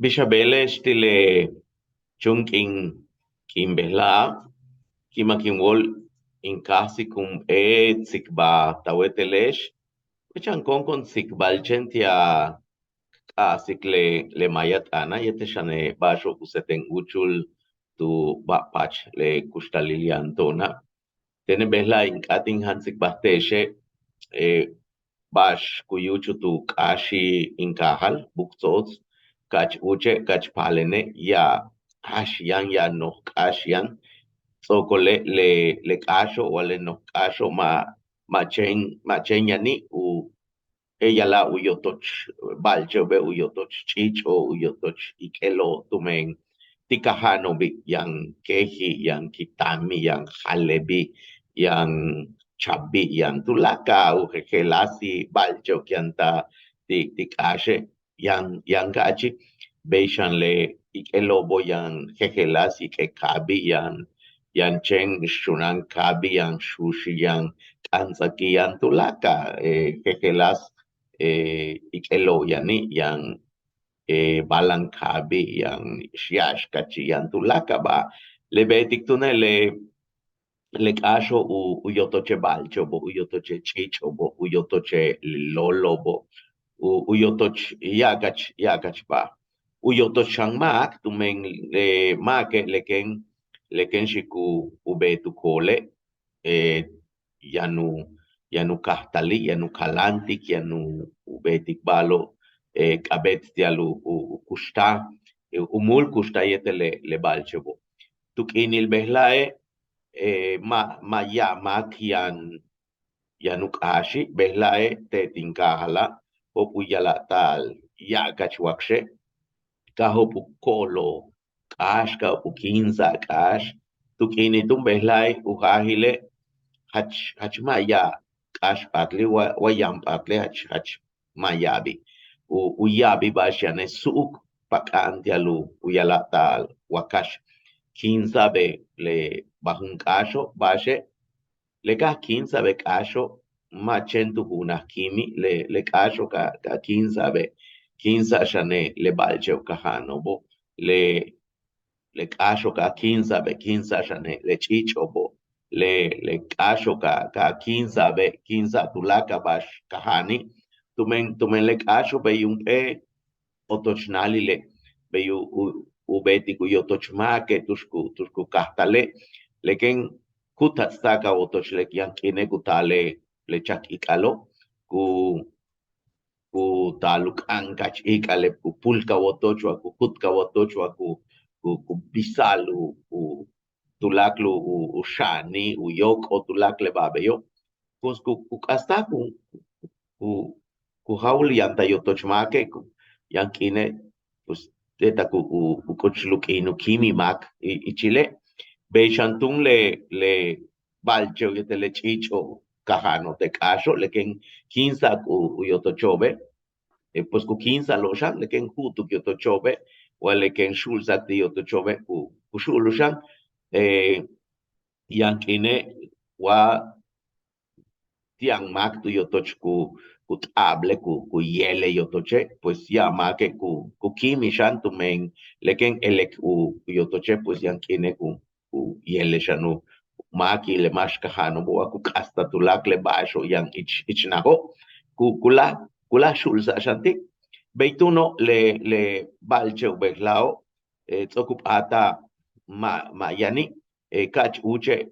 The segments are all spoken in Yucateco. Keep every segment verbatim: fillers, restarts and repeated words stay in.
Bix a beele'ex ti' le chúun k'iin k'iin bejela'a', ki'imak in wóol in káajsik jump'éel tsikbal ta wéetele'ex. Wa chan kóonkon tsikbal chéen ti' a k k'a'ajsik le le maaya t'aana' yéetel xane' ba'axo'ob ku seten úuchul tu ba'paach le kuxtalil yaan to'ona'. Tene' bejela'a' in k'áat in jantsik bajte'exe' ba'ax ku yúuchul tu k'áaxi' in kaajal Buuk Tso'ots. Ka'ach úuche' ka'ach paalene' ya'ab k'áax yaan, ya'ab noj k'áax yaan. Ts'o'okole' le le k'áaxo' wa le noj k'áaxo' ma' ma' chéen ma' chéen yani' u je'ela' u yotoch ba'alche'obe' u yotoch ch'iich'o' u yotoch ik'elo' tumen ti' kaja'ano'obi' yaan kéeji' yaan kitami' yaan jalebi' yaan chabi' yaan tuláakal u jejeláasi' ba'alche'ob yaan ta ti' ti' k'áaxe' yaan yaan ka'achi'. Bey xan le ik'elo'obo' yaan jejeláas ik'el kaabi' yaan yaan chéen xunáan kaabi' yaan xuuxi' yaan k'antsaki' yaan tuláakal jejeláas ik'elo'ob yani' yaan báalan kaabi' yaan ya'ax kachi' yaan tuláakal ba'al le beetik túune' le le k'áaxo' u u yotoche' ba'alche'obo' u yotoche' ch'iich'o'obo' u yotoche' lóolo'obo' u u yotoch ya'abkach ya'abkach ba'al u yotoch xan máak tumen le máake' le kéen le kéen xi'ik u beetik u joole' yaan u yaan u kajtali' yaan u kaláantik yaan u beetik ba'alo'ob k'a'abéet ti'al u u kuxtal u múul kuxtal yéetel le ba'alche'obo'. Tu k'iinil bejela'e' ma' ma' ya'ab máak yaan yaan u k'áaxi' bejela'e' te' tin kaajala' jo'op' u ya'ala'ta'al ya'abkach wakxe' ka jo'op' u ko'olol k'áax ka jo'op' u kíinsa'al k'áax. Tu k'iinil túun bejela'e' u jaajile' jach jach ma' ya'ab k'áax p'aatli' wa wa yaan p'aatli' jach jach ma' ya'abi' u u ya'abi' ba'ax yane' su'uk pak'a'an ti'al u ya'ala'ta'al wakax kíinsa'abe' le bajun k'áaxo' ba'axe' le ka kíinsa'abe' k'áaxo' ma' chéen tu juunaj kíimi' le le k'áaxo' ka ka kíinsa'abe' kíinsa'axane' le ba'alche'ob kaja'ano'obo' le le k'áaxo' ka kíinsa'abe' kíinsa'axane' le ch'iich'o'obo' le le k'áaxo' ka ka kíinsa'abe' kíinsa'al tuláakal ba'ax kaja'ani' tumen tumen le k'áaxo' bey jump'éel otoch náalile' bey u u beetik u yotoch máake' tu'ux ku tu'ux ku kajtale' le kéen ku tats'ta'ak a wotoch le yaan k'iine' ku taal le chak ik'alo' ku ku taal u k'a'ankach ik'al le ku pul ka wotoch wa ku kut ka wotoch wa ku ku ku bisa'al u u tuláakal u u xa'ani' u yóok'ol tuláakal le ba'al beyo'. Pues ku ku k'astaj ku ku ku jáawil yaan ta yotoch máake' ku yaan k'iine' pues te' tak u u k'uchul u k'iin u kíimi' máak ichile'. Bey xan túun le le ba'alche'ob yéetel le ch'iich'o'ob kaja'ano'ob te' k'áaxo' le kéen kíinsa'ak u yotocho'obe' pues ku kíinsa'alo'ob xan le kéen ju'utuk yotocho'obe' wa le kéen xu'ulsa'ak ti' yotocho'obe' ku ku xu'ulul xan. Yaan k'iine' wa ti' yaan máak tu yotoch ku ku t'a'abale' ku ku yéelel yotoche' pues ya'ab máake' ku ku kíimil xan tumen le kéen elek u yotoche' pues yaan k'iine' ku u yéelel xan u máakil le máax kaja'ano'obo' wa ku k'astaj tuláakal le ba'axo'ob yaan ich ich najo' ku ku láaj ku láaj xu'ulsa'al xan ti'. Bey túuno' le le ba'alche'ob bejela'o' ts'o'ok u p'áatal ma' ma' yani' ka'ach úuche'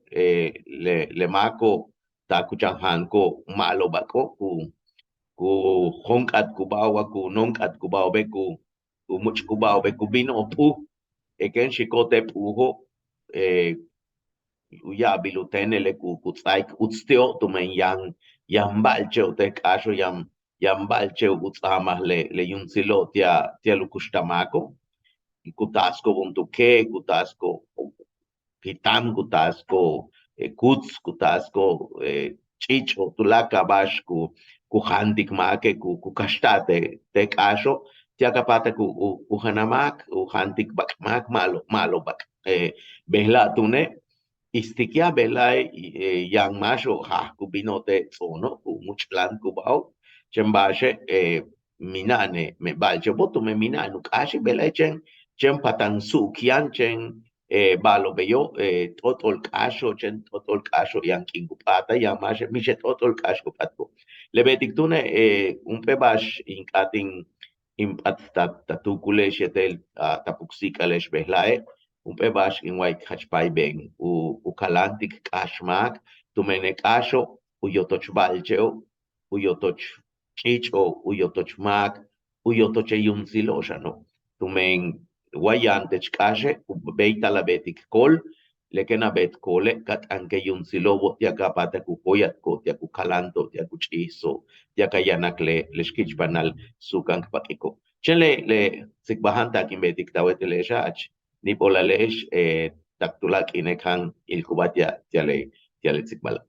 le le máako'ob taak u chan jaanko'ob ma'alob bak'o' ku ku jóonk'atkubáa wa ku nóonk'atkubáaobe' ku ku múuch'kubáaobe' ku bino'ob p'uj. Kéen xi'iko'ob te' p'ujo' u ya'abil u téenele' ku ku ts'áaik uts ti'ob tumen yaan yaan ba'alche'ob te' k'áaxo' yaan yaan ba'alche'ob u ts'aamaj le le yuumtsilo'ob ti'al ti'al u kuxtal máako'. Ku taasiko'ob juntúul keej ku taasiko'ob kitam ku taasiko'ob kuts ku taasiko'ob ch'iich'o'ob tuláakal ba'ax ku ku jaantik máake' ku ku kaxta'al te' te' k'áaxo' ti'al ka páatak u u janal máak u jaantik bak' máak ma'alob ma'alob bak'. Bejela' túune' istikyaj bejela' yaan máaxo'ob jaaj ku bino'ob te' ts'oono' ku múuch'láantkubáajo'ob chéen ba'axe' mina'ane' me' ba'alche'obo' tumen mina'an u k'aaxi', bejla'e' chéen chéen patan su'uk yaan chéen ba'alo' beyo' t'ot'ol k'aaxo', chéen t'ot'ol k'aaxo' yaan k'iin ku p'áatal yaan máaxe' mixe' t'ot'ol k'aax ku p'atko'. Le beetik túune' jump'éel ba'ax in k'áat in in p'at ta tuukule'ex yéetel ta puksi'ik'ale'ex bejla'e', jump'éel ba'ax in wa'alik jach páaybe'en u kaláantik k'áax máak tumen le k'áaxo' u yotoch ba'alche'o', u yotoch ch'iich'o', u yotoch máak, u yotoch le yuumtsilo'ob xano'. Tumen wa yaan teech k'áaxe' ku béeytal a beetik kool, le kéen a beet koole' ka t'aan ke yuumtsilo'obo' ti'al ka p'áatal ku kóoyatko'ob ti'al ku kaláanto'ob ti'al ku ch'iiso'ob ti'al ka yanak le xki'ichbanal suuka'an k pak'iko'ob. Chéen le le tsikbal jáan taak in beetik ta wéetele'exa' jach níib óolale'ex tak tuláak' k'iine' k jáan ilkubáa ti'al ti'al le ti'al le tsikbala'.